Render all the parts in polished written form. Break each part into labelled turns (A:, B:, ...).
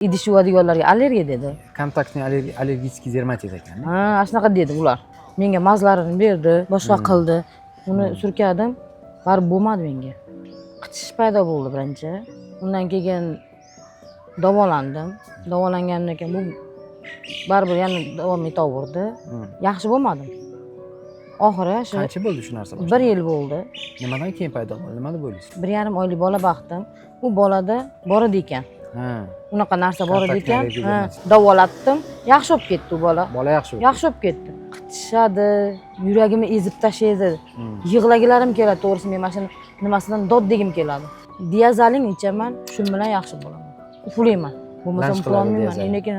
A: Idish yuvadiganlarga allergiya dedi.
B: Kontaktniy allergический dermatit ekan.
A: Ha, shunaqa dedi ular. Menga mazlarini berdi, boshqa qildi. Uni surkadim, baribir bo'lmadi menga. Qichish paydo bo'ldi birinchi. Undan keyin davolandim. Davolangandan keyin bu baribir yana davom etaverdi. Yaxshi bo'lmadim. Oxiri shu
B: Qancha bo'ldi shu narsa?
A: 1 yil bo'ldi.
B: Nimadan keyin paydo bo'ldi? Nima deb o'ylaysiz?
A: 1,5 oylik bola baxtim. U bolada bor edi ekan. Unaqa narsa bor edi ekan. Davolatdim. Yaxshi bo'lib ketdi u bola.
B: Bola yaxshi bo'ldi.
A: Yaxshi bo'lib ketdi. Qitishadi, yuragimni ezib tashlaydi. Yig'lagilarim keladi, to'g'risi men mana shuni nimasidan dod degim keladi. Diazalin ichaman, shu bilan yaxshi bo'laman. Uxlayman. Bo'lmasam uxlolmayman. Lekin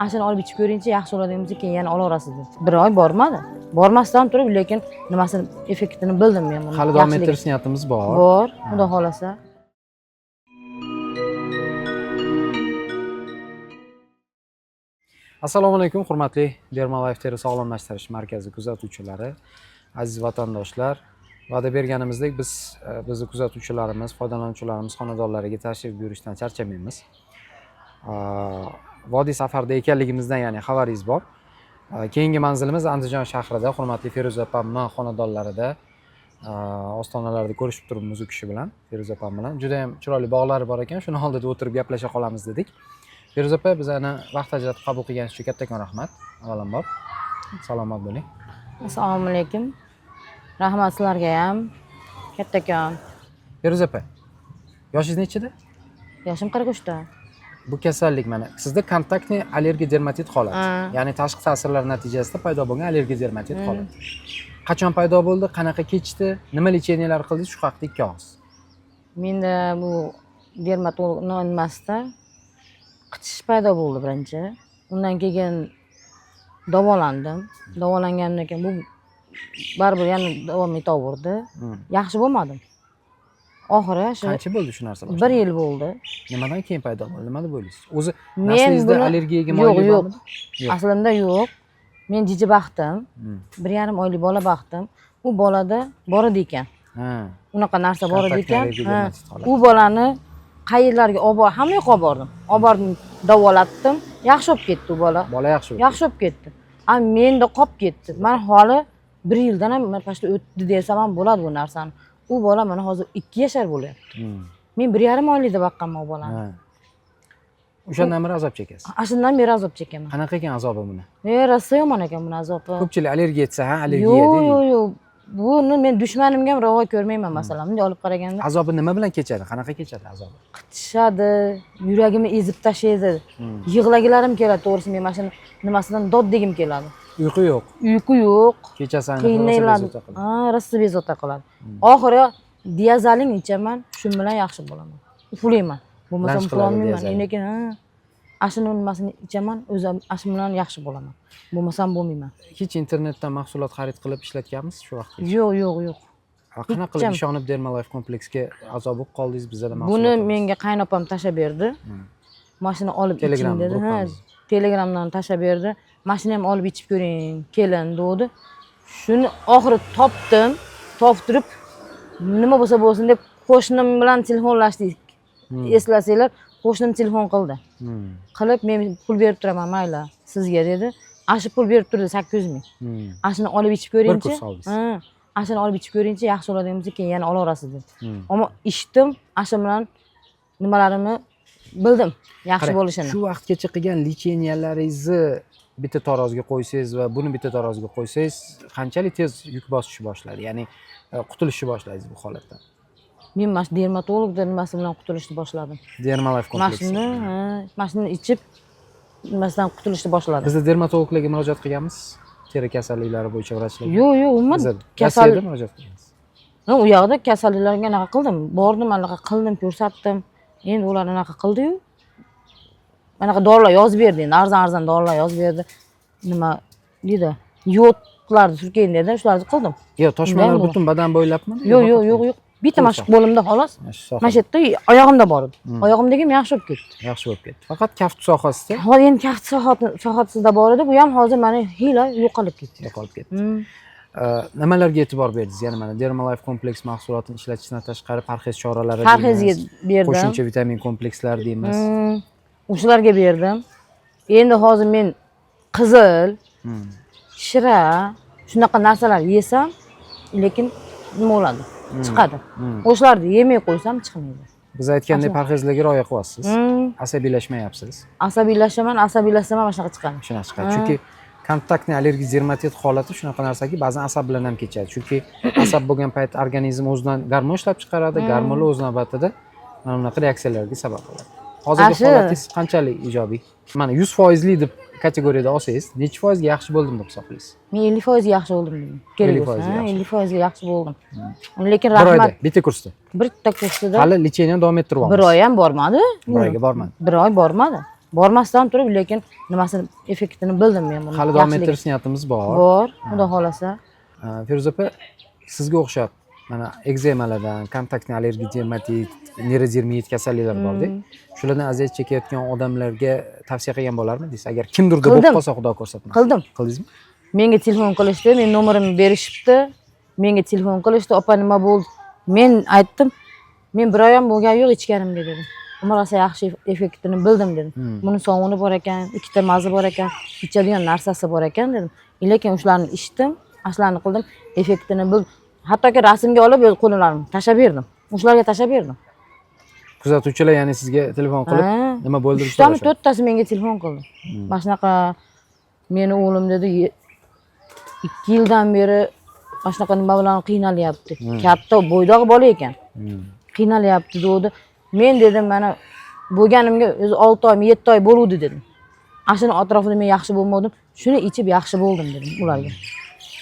A: ha, shuni olib ichib ko'ringchi, yaxshi bo'ladigan bo'lsa keyin yana olaverasiz dedi. 1 oy bormadi. Bormasdan turib, lekin nimasini effektini bildim men buni.
B: Hali davom ettirish niyatimiz bor.
A: Bor, xudo xolasa.
B: Assalomu alaykum, hurmatli Dermalife teri sog'lomlashtirish markazi kuzatuvchilari, aziz vatandoshlar. Va'da berganimizdek biz bizni kuzatuvchilarimiz, foydalanuvchilarimiz xonadonlariga tashrif buyurishdan charchamaymiz. Vodiy safarda ekanligimizdan ya'ni xabaringiz bor. Keyingi manzilimiz Andijon shahrida, hurmatli Feruza opamning xonadonlarida, ostonalarda ko'rishib turibmiz u kishi bilan, Feruza opam bilan. Juda ham chiroyli bog'lari bor ekan, shuni oldida o'tirib gaplasha qolamiz dedik. Feruza opa, bizani vaqt ajratib qabul qilganingiz uchun kattakon rahmat. Avvalambor salomat bo'ling.
A: Assalomu alaykum. Rahmat sizlarga ham. Kattakon.
B: Feruza opa, yoshingiz nechida?
A: Yoshim 43 da.
B: Bu kasallik mana sizda kontaktniy allergiya dermatit holati. Ya'ni tashqi ta'sirlar natijasida paydo bo'lgan allergiya dermatit holati. Qachon paydo bo'ldi, qanaqa kechdi, nima lecheniyalar qildingiz, shu haqida ikki og'iz.
A: Menda bu dermatolog nimasida qichish paydo bo'ldi birinchi. Undan keyin davolandim. Davolangandan keyin bu baribir yana davom etaverdi. Yaxshi bo'lmadim. Oxiri shu
B: Qancha bo'ldi shu narsa?
A: 1 yil bo'ldi.
B: Nimadan keyin paydo bo'ldi? Nima deb o'ylaysiz? O'zi naslingizda allergiyaga moyillik bormidi?
A: Yo'q. Aslimda yo'q. Men jiji baxtim. 1,5 oylik bola baxtim. U bolada bor edi ekan. Unaqa narsa bor edi ekan. U bolani qayerlarga olib bordim, hamma yoqqa olib bordim. Olib bordim, davolatdim. Yaxshi bo'lib ketdi u bola.
B: Bola yaxshi bo'ldi.
A: Yaxshi bo'lib ketdi. A menda qolib ketdi. Men holi 1 yildan ham pastda o'tdi desam ham bo'ladi bu narsani. U bola mana hozir 2 yashar bo'lyapti. Men 1,5 oylikda boqqanman u bolani.
B: O'shandan beri azob chekasiz.
A: Shundan beri azob chekaman.
B: Qanaqa ekan azobi buni?
A: Rosa yomon ekan buni azobi.
B: Ko'pchilik allergiya etsa, ha, allergiya deydi.
A: Yo'q, yo'q. Buni men dushmanimga ham ravo ko'rmayman masalan. Bunday olib qaraganda.
B: Azobi nima bilan kechadi? Qanaqa kechadi azobi?
A: Qitishadi, yuragimni ezib tashlaydi. Yig'lagilarim keladi, to'g'risi men mana shuni nimasidan dod degim keladi.
B: Uyqu yo'q.
A: Uyqu yo'q.
B: Kechasi
A: qiynaladi. Ha, rosa bezovta qiladi. Oxiri diazalin ichaman, shu bilan yaxshi bo'laman. Uxlayman. Bo'lmasam uxlolmayman. Lekin ha, shuni nimasini ichaman, o'zim shu bilan yaxshi bo'laman. Bo'lmasam bo'lmayman.
B: Hech internetdan mahsulot xarid qilib ishlatganmisiz shu vaqtgacha?
A: Yo'q, yo'q, yo'q.
B: Qanaqa qilib ishonib Dermalife kompleksga a'zo bo'lib qoldingiz, bizada mahsulot?
A: Buni menga qaynopam tashlab berdi. Mashina olib iching dedi. Ha, Telegramdan tashlab berdi. Mashina ham olib ichib ko'ring, kelin dedi. Shuni oxiri topdim. Toptirib nima bo'lsa bo'lsin deb qo'shnim bilan telefonlashdik. Eslasanglar, qo'shnim telefon qildi. Qilib men pul berib turaman, mayli sizga dedi. Ana shu pul berib turdi 800 ming. Ana shuni olib ichib ko'ringchi. Ha, ana shuni olib ichib ko'ringchi, yaxshi bo'ladigan bo'lsa keyin yana olaverasiz dedi. Ammo ichdim, ana shu bilan nimalarimni bildim, yaxshi bo'lishini.
B: Shu vaqtgacha qilgan lecheniyalaringizni bitta taroziga qo'ysangiz va buni bitta taroziga qo'ysangiz, qanchalik tez yuk bosishni boshladi? Ya'ni qutulishni boshladingiz bu holatdan.
A: Men mana shu dermatologda nimasi bilan qutulishni boshladim.
B: Dermalife kompleksi.
A: Mana shuni ichib nimasidan qutulishni boshladim.
B: Bizda dermatologlarga murojaat qilganmiz, teri kasalliklari bo'yicha vrachlarga.
A: Yo'q, yo'q, umuman
B: kasal murojaat qilganmiz.
A: U yoqda kasalliklarga anaqa qildim, bordim, anaqa qildim, ko'rsatdim. Endi ular anaqa qildi-yu. Anaqa dorilar yozib berdi, endi arzon-arzon dorilar yozib berdi. Nima deydi? Yodlarni surkayin dedi, shularni qildim.
B: Yo'q, toshmalar butun badan bo'ylabmi?
A: Yo'q, yo'q, yo'q, yo'q. Bitta mana shu qo'limda xolos. Mana shu yerda oyog'imda bor edi. Oyog'imdagi ham yaxshi bo'lib ketdi.
B: Yaxshi bo'lib ketdi. Faqat kaft sohasida.
A: Hozir endi kaft sohasida bor edi, bu ham hozir mana hiyla yo'qolib ketdi.
B: Yo'qolib ketdi. Nimalarga e'tibor berdingiz? Ya'ni mana Dermalife kompleks mahsulotini ishlatishdan tashqari parhez choralari
A: deymiz. Parhezga berdim.
B: Qo'shimcha vitamin komplekslar deymiz.
A: O'shalarga berdim. Endi hozir men qizil, shira, shunaqa narsalar yesam, lekin nima bo'ladi? Chiqadi. O'shalarni yemay qo'ysam chiqmaydi.
B: Biz aytgandek parhezlarga rioya qilyapsiz. Asabiylashmayapsiz.
A: Asabiylashman, asabiylashsam ham shunaqa chiqadi.
B: Shunaqa chiqadi. Chunki контактный allergik dermatit holati shunaqa narsaki, ba'zan asab bilan ham kechadi. Chunki asab bo'lgan payt organizm o'zidan gormon ishlab chiqaradi, gormonlar o'z navbatida mana bunaqa reaksiyalarga sabab bo'ladi. Hozirgi holatingiz qanchalik ijobiy? Mana 100 foizli deb kategoriyada olsangiz, nechi foizga yaxshi bo'ldim deb hisoblaysiz?
A: Men 50% yaxshi bo'ldim dedim. Kerak
B: 50%
A: bo'lsa,
B: yaxshi.
A: 50% yaxshi bo'ldim. Lekin
B: Bir oyda,
A: rahmat,
B: bitta kursda.
A: Bitta kursida.
B: Hali лечение davom ettiryapmiz.
A: Bir oy ham bormadi.
B: Bir oyga bormadi.
A: Bir oy bormadi. Bormasdan turib, lekin nimasini, effektini bildim men buni.
B: Hali davom
A: yaxshiligini.
B: ettirish niyatimiz bor.
A: Bor, xudo xohlasa.
B: Feruza opa, sizga o'xshab mana ekzemalardan, контактный allergik dermatit, neyrodermit kasalliklari borda, shulardan aziyat chekayotgan odamlarga tavsiya qilgan bo'larmidingiz, agar kimdirda bo'lib
A: Qildim.
B: qolsa, xudo ko'rsatmasin?
A: Qildim.
B: Qildingizmi?
A: Menga telefon qilishdi, men nomerimni berishibdi. Menga telefon qilishdi, opa, nima bo'ldi? Men aytdim, men bir oy ham bo'lgani yo'q ichganimga dedim. Rosa yaxshi effektini bildim dedim. Buni sovuni bor ekan, ikkita mazi bor ekan, ichadigan narsasi bor ekan dedim. Lekin o'shalarni ichdim, shularni qildim, effektini bildim. Hattoki rasmga olib o'z qo'llarimni tashlab berdim. O'shalarga tashlab berdim.
B: Kuzatuvchilar, ya'ni sizga telefon qilib,
A: Ha.
B: nima bo'ldi deb
A: Uchtami,
B: so'rashadi.
A: to'rttasi menga telefon qildi. Mana shunaqa meni o'g'lim dedi, 2 yildan beri mana shunaqa nima bilan qiynalyapti. Katta bo'ydoq bola ekan. Qiynalyapti dedi. Men dedim, mana bo'lganimga o'zi 6 oymi, 7 oy bo'luvdi dedim. Ana shuni atrofida men yaxshi bo'lmadim. Shuni ichib yaxshi bo'ldim dedim ularga.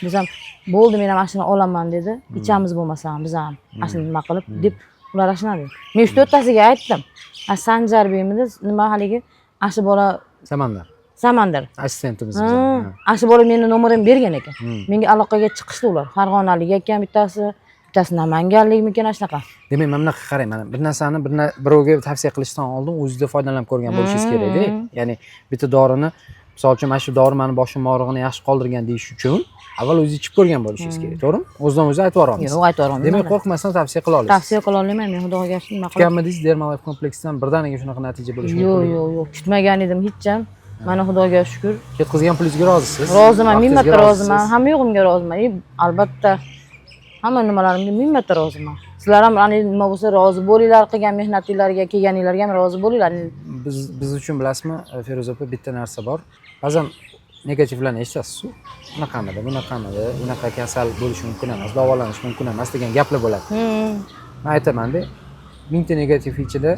A: Desam, bo'ldi, men ham ana shuni olaman dedi. Ichamiz bo'lmasam biz ham ana shuni nima qilib deb ular ana dedi. Men uch to'rttasiga aytdim. A Sanjarbekmidi, nima haligi, ana shu bola.
B: Samandar.
A: Samandar.
B: Assistentimiz
A: Ha,
B: bizani. Ha.
A: ana shu bola meni nomerimni bergan ekan. Menga aloqaga chiqishdi ular. Farg'onalik ekan bittasi, bittasi namanganlikmikan, ana shunaqa.
B: Demak, mana bunaqa qarang, mana bir narsani bir birovga tavsiya qilishdan oldin o'zingizda foydalanib ko'rgan bo'lishingiz kerakda. Ya'ni bitta dorini, misol uchun, mana shu dori mani boshim og'rig'ini yaxshi qoldirgan deyish uchun avval o'zingiz ichib ko'rgan bo'lishingiz kerak, to'g'rimi? O'zidan o'zi aytib yubora olmaysiz.
A: Yo'q, aytib yuborolmayman.
B: Demak, qo'rqmasdan tavsiya qila olasiz.
A: Tavsiya qila olmayman men, xudoga shukur, nima qilib.
B: Kutganmidingiz Dermalife kompleksidan birdaniga shunaqa natija bo'lishi
A: Yo'q,
B: mumkin?
A: yo'q, kutmagan edim hech ham. Mana xudoga shukur.
B: Ketkazgan pulingizga rozisiz?
A: Roziman, ming
B: Vaqtingizga
A: marta
B: rozisiz?
A: roziman. Hamma yo'g'imga roziman. И, albatta, hamma nimalarimga ming marta roziman. Sizlar ham ana nima bo'lsa rozi bo'linglar, qilgan mehnatinglarga, kelganinglarga ham rozi bo'linglar.
B: Biz uchun, bilasizmi, Feruza opa, bitta narsa bor. Ba'zan negativlarni eshitasiz, bunaqamidi, bunaqamidi, unaqa kasal bo'lishi mumkin emas, davolanish mumkin emas degan gaplar bo'ladi. Man aytamanda, mingta negativ ichida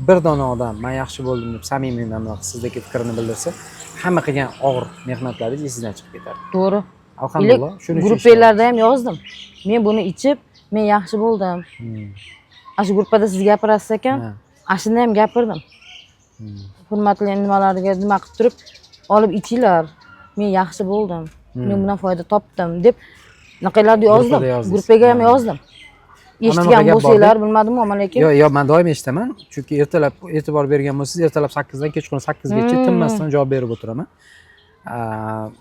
B: bir dona odam man yaxshi bo'ldim deb samimiy mana bunaqa sizdagi fikrini bildirsa, hamma qilgan og'ir mehnatlaringiz esingizdan chiqib ketadi.
A: To'g'ri.
B: Alhamdulillah, shuning uchun.
A: Gruppalarda ham yozdim. Men buni ichib, men yaxshi bo'ldim. Ana shu gruppada siz gapirasiz ekan, ana shunda ham gapirdim. Hurmatli nimalarga nima qilib turib, olib ichinglar. Men yaxshi bo'ldim. Men bundan foyda topdim deb anaqalarni yozdim.
B: Gruppada yozdingiz.
A: Gruppaga ham yozdim. Eshitgan
B: Bunaqa gap
A: bo'lsanglar,
B: borda.
A: bilmadim ammo lekin.
B: Yo'q, man doim eshitaman. Chunki ertalab, e'tibor bergan bo'lsangiz, ertalab 8dan kechqurun 8gacha tinmasdan javob berib o'tiraman.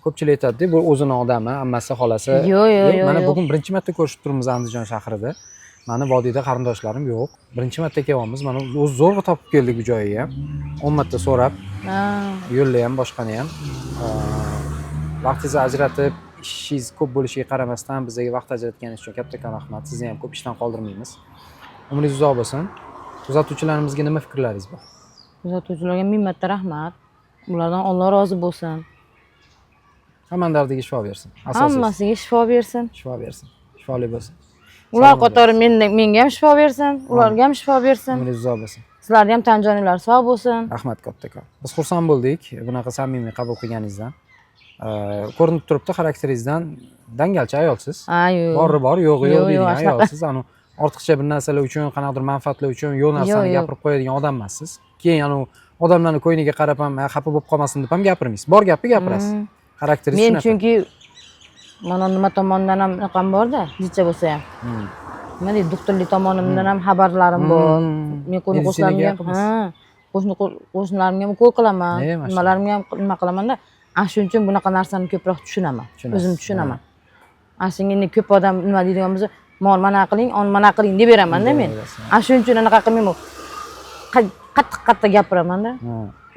B: Ko'pchilik aytadida, bu o'zini odami, ammasi, xolasi.
A: Yo'q, yo'q, yo'q,
B: Mana
A: yo'q.
B: bugun birinchi marta ko'rishib turibmiz Andijon shahrida. Mani vodiyda qarindoshlarim yo'q. Birinchi marta kelyapmiz. Mana o'zi zo'rg'a topib keldik bu joyga ham. 10 marta so'rab, yo'lni ham, boshqani ham. Vaqtingizni ajratib, ishingiz ko'p bo'lishiga qaramasdan bizga vaqt ajratganingiz uchun kattakon rahmat. Sizni ham ko'p ishdan qoldirmaymiz. Umringiz uzoq bo'lsin. Kuzatuvchilarimizga nima fikrlaringiz bor?
A: Kuzatuvchilarga ming marta rahmat. Ulardan Alloh rozi bo'lsin.
B: Hammani dardiga shifo bersin. Asosiysi.
A: Hammasiga shifo bersin.
B: Shifo bersin. Shifoli bo'lsin.
A: Ular
B: Salomat.
A: Qatori menga ham shifo bersin, ularga ham shifo bersin.
B: Umringiz uzoq bo'lsin.
A: Sizlarni ham tan joninglar sog' bo'lsin.
B: Rahmat kattakon. Biz xursand bo'ldik bunaqa samimiy qabul qilganingizdan. Ko'rinib turibdi xarakteringizdan, dangalcha ayolsiz.
A: Ha, yo'q.
B: Bori bor, yo'g'i yo'q
A: Yo'q, yo'q,
B: deydigan
A: shunaqa.
B: ayolsiz. Anu ortiqcha bir narsalar uchun, qanaqadir manfaatlar uchun yo'q narsani
A: Yo'q, yo'q.
B: gapirib qo'yadigan odam emassiz. Keyin anu odamlarni ko'ngliga qarab ham "Ha, xafa bo'lib qolmasin" deb ham gapirmaysiz. Bor gapni gapirasiz. Xarakteringiz
A: Men
B: shunaqa.
A: chunki mana nima tomondan ham anaqam borda, jicha bo'lsa ham. Nima deydi, doktorlik tomonimdan ham xabarlarim bor. Men qo'ni
B: Meditsinaga
A: qo'shnilarimga ham,
B: yaqinsiz.
A: ha, qo'shni qo'shnilarimga ham ukol qilaman,
B: Mashallah.
A: nimalarimga ham nima qilamanda. Ana shuning uchun bunaqa narsani ko'proq tushunaman.
B: Tushunasiz,
A: O'zim tushunaman. Ana shunga endi ko'p odam nima deydigan bo'lsa, mol mana qiling, on mana qiling deb beramanda men.
B: Deyaverasiz.
A: Ana shuning uchun anaqa qilmayman. Qattiq qattiq gapiramanda.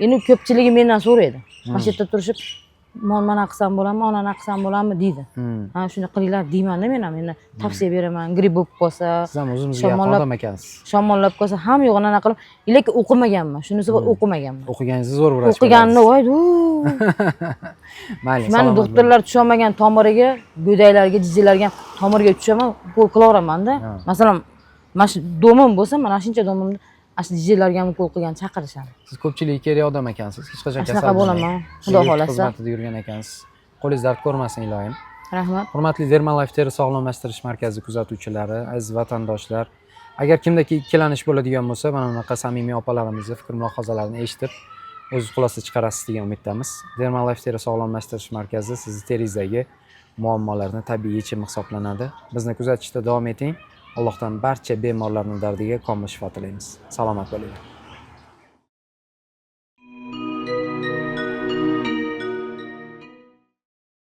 A: Endi ko'pchiligi mendan so'raydi. Mana shu yerda turishib, mana qilsam bo'ladimi, onani qilsam bo'ladimi deydi. Ha, shuni qilinglar deymanda men ham endi tavsiya beraman. Gripp bo'lib qolsa,
B: Siz ham o'zimizga yaqin odam ekansiz.
A: Shamollab qolsa ham yo'q, anaqa qilib, lekin o'qimaganman. Shunisi bor, o'qimaganman.
B: O'qiganingizda zo'r vrach
A: O'qiganni
B: bo'larsiz.
A: Voy,
B: Mayli,
A: mani
B: salomat
A: doktorlar tusholmagan tomiriga, go'daklarga, jijjilarga ham tomiriga tushaman, ukol qilaveramanda. Masalan, mana shu domim bo'lsa, mana shuncha domimda ana shu jijjilarga ham ukol qilgan chaqirishadi.
B: Siz ko'pchilikka kerak odam ekansiz. Hech qachon
A: Shunaqa
B: kasal
A: bo'laman,
B: bo'lmang.
A: Xudo
B: Yurt
A: xohlasa.
B: xizmatida yurgan ekansiz. Qo'lingiz dard ko'rmasin iloyim.
A: Rahmat.
B: Hurmatli Dermalife teri sog'lomlashtirish markazi kuzatuvchilari, aziz vatandoshlar, agar kimdaki ikkilanish bo'ladigan bo'lsa, mana bunaqa samimiy opalarimizni fikr mulohazalarini eshitib, o'z xulosa chiqarasiz degan umiddamiz. Dermalife teri sog'lomlashtirish markazi sizni teringizdagi muammolarni tabiiy yechimi hisoblanadi. Bizni kuzatishda davom eting. Allohdan barcha bemorlarning dardiga komil shifo tilaymiz. Salomat bo'linglar.